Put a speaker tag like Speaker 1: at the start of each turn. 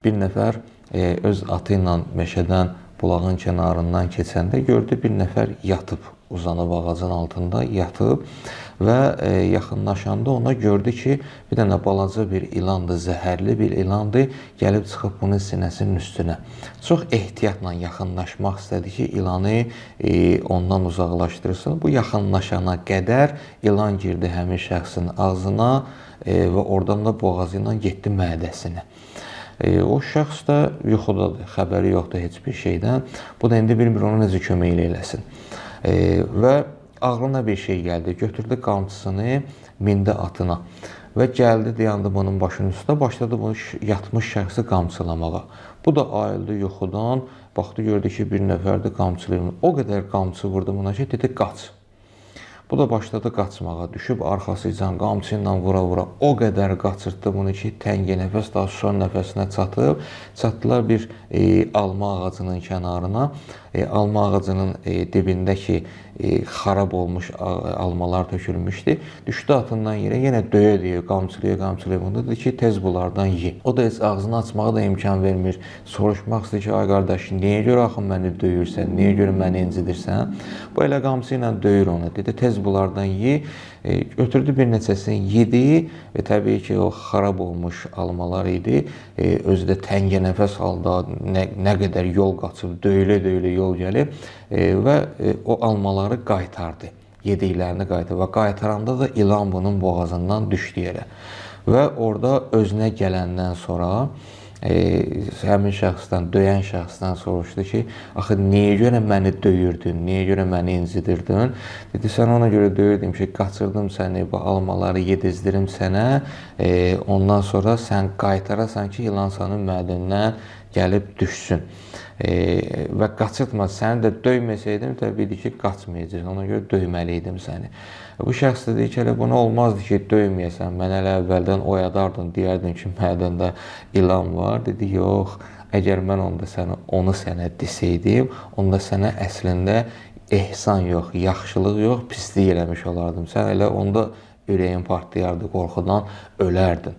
Speaker 1: Bir nəfər öz atı ilə meşədən bulağın kənarından keçəndə gördü bir nəfər yatıb, uzanıb ağacın altında yatıb və yaxınlaşanda ona gördü ki, bir dənə balaca bir ilandır, zəhərli bir ilandır, gəlib çıxıb bunun sinəsinin üstünə. Çox ehtiyatla yaxınlaşmaq istədi ki, ilanı ondan uzaqlaşdırsın. Bu yaxınlaşana qədər ilan girdi həmin şəxsin ağzına və oradan da boğazı ilə getdi mədəsinə. O şəxs də yuxudadır, xəbəri yoxdur heç bir şeydən. Bu da indi bilmir ona necə kömək eləsin. Və ağlına bir şey gəldi. Götürdü qamçısını, mindi atına və gəldi dayandı bunun başının üstə, başladı bunu yatmış şəxsi qamçılamağa. Bu da ayıldı yuxudan, baxdı gördü ki, bir nəfərdir qamçılayır. O qədər qamçı vurdu buna ki, dedi qaç. Bu da başladı qaçmağa, düşüb arxasıcan qamçı ilə vura-vura o qədər qaçırtdı bunu ki, təngi nəfəs daha son nəfəsinə çatıb, çatdılar bir alma ağacının kənarına. Alma ağacının dibində ki, xarab olmuş almalar tökülmüşdü. Düşdü atından yerə, yenə döyə-döyə, qamçılaya, qamçılaya bunu dedi ki, tez bunlardan ye. O da heç ağzını açmağa da imkan vermir. Soruşmaq istəyir ki, ay qardaş, niyə görə axı məni döyürsən, niyə görə məni incidirsən? Bu elə qamçı ilə döyür onu. Dedi, tez bunlardan ye. Götürdü bir neçəsini yedi və təbii ki, o xarab olmuş almalar idi. Özü də təngə nəfəs halda nə qədər yol qaçıb, döyülə-döyülə yol gəlib və o almaları qaytardı. Yediklərini qaytardı və qaytaranda da ilan bunun boğazından düşdü yerə. Və orada özünə gələndən sonra həmin şəxsdən, döyən şəxsdən soruşdu ki, axı niyə görə məni döyürdün, niyə görə məni incidirdin? Dedi, sən ona görə döyürdüm ki, qaçırdım səni, bu almaları yedizdirim sənə, ondan sonra sən qaytarasan ki, ilan sənin mədəndən gəlib düşsün. Və qaçırtma, səni də döyməsəydim, təbii ki, qaçmayacaqsan, ona görə döyməli idim səni. Bu şəxs dedi ki, elə bunu olmazdı ki, döyməyəsən, mən hələ əvvəldən oyadardın, deyərdin ki, mədəndə ilan var. Dedi, yox, əgər mən onda onu sənə desəydim, onda sənə əslində ehsan yox, yaxşılıq yox, pislik eləmiş olardım. Sən elə onda ürəyin partlayardı, qorxudan ölərdin.